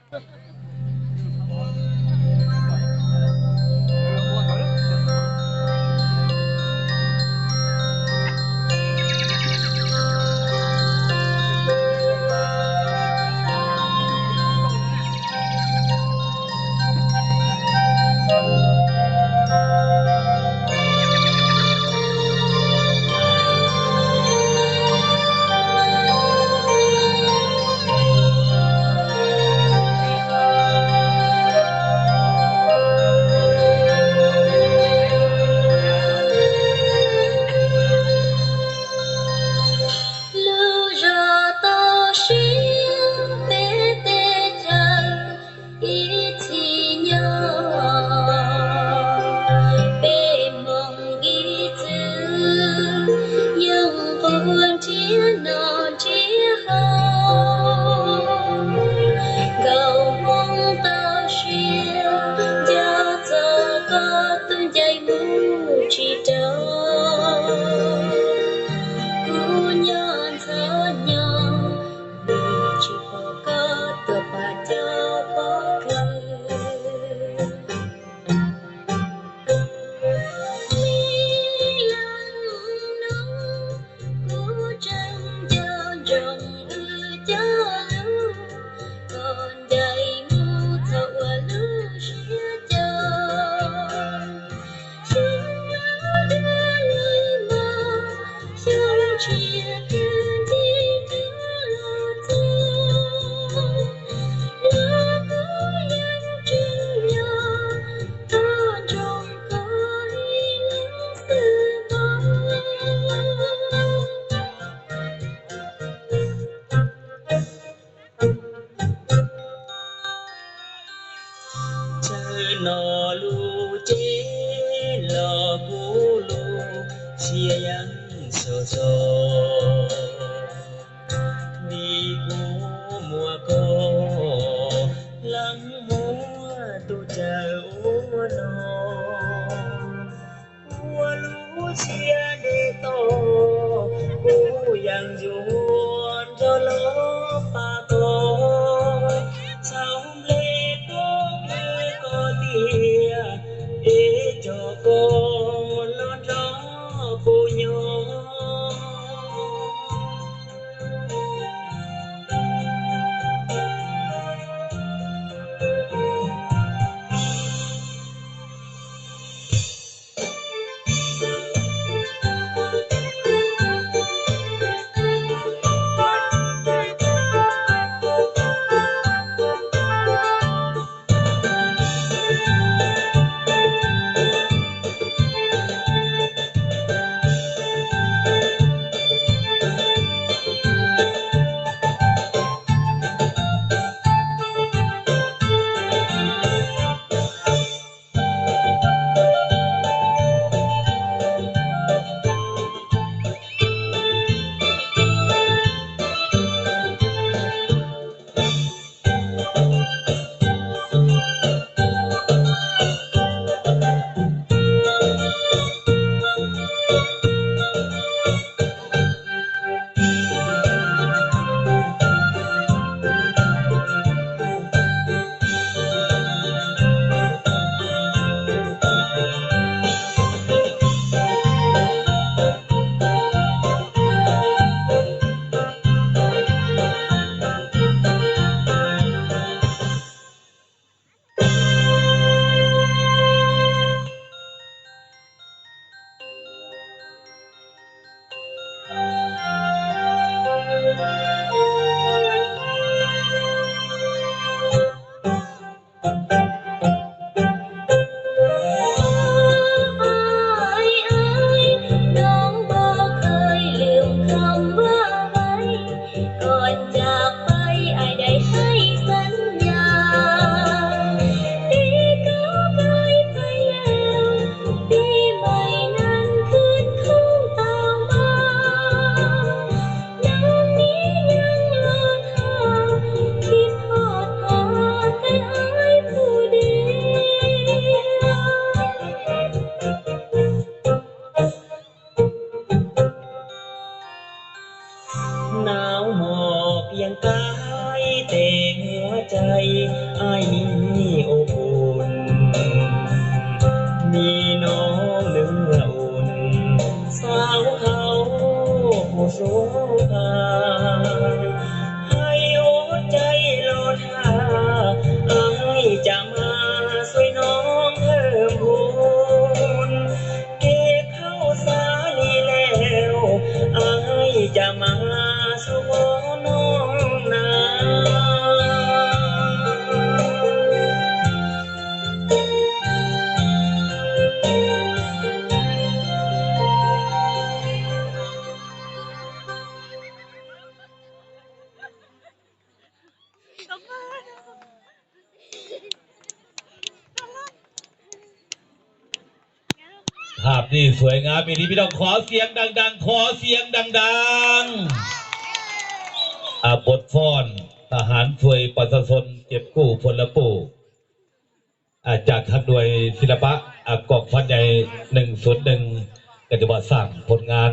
Lub zos toj siab peb teb chaws ib txhis nyob, peb hmoob ib txwm yeej quaj nrhiav noj nrhiav haus. Nkauj hmoob toj siab, nco txog koj tus ncaim mus tsis raug. Kuv nyob ntxhov nyob, tsis pom koj tuaj pab cov pov khwv. Me leej nus, kuv tseem nco ntsoov wb cov lus, koj ncaim mus txog ua lub siab cog. Xyoo laus dua lawm mas, xyoo tshiab twb nti tuaj los txog. Los kuv yeej tseem nco, koj ntsoov koj ib leeg xwb mas. Tsawg no lub cev los kuv lub siab yeej xo xo, vim kuv muaj koj leej muaj tus cawm ua no. Ua lub siab ntev toj, kuv yeej yuav nrog los pab koj. Txhawb nplej tuaj pw koj tiag, es coj koj los nrog kuv nyob. เต็มหัวใจ ไอ้อบอุ่น มีน้องเนื้ออุ่น สาวเขาผู้โสภา ให้อดใจรอท่า อ้ายจะมาช่วยน้องเพิ่มพูน เก็บข้าวสาลีแล้ว อ้ายจะมาสู่ขอน้องนา ภาพนี้สวยงามอีหลีพี่น้อง ขอเสียงดังๆ ขอเสียงดังๆ อ่า บทฟ้อน ทหารช่วยประชาชนเก็บกู้พลปู่ อ่า จากทางหน่วยศิลปะ อ่า กองพันใหญ่ หนึ่งศูนย์หนึ่ง ก็ถือว่าสร้างผลงาน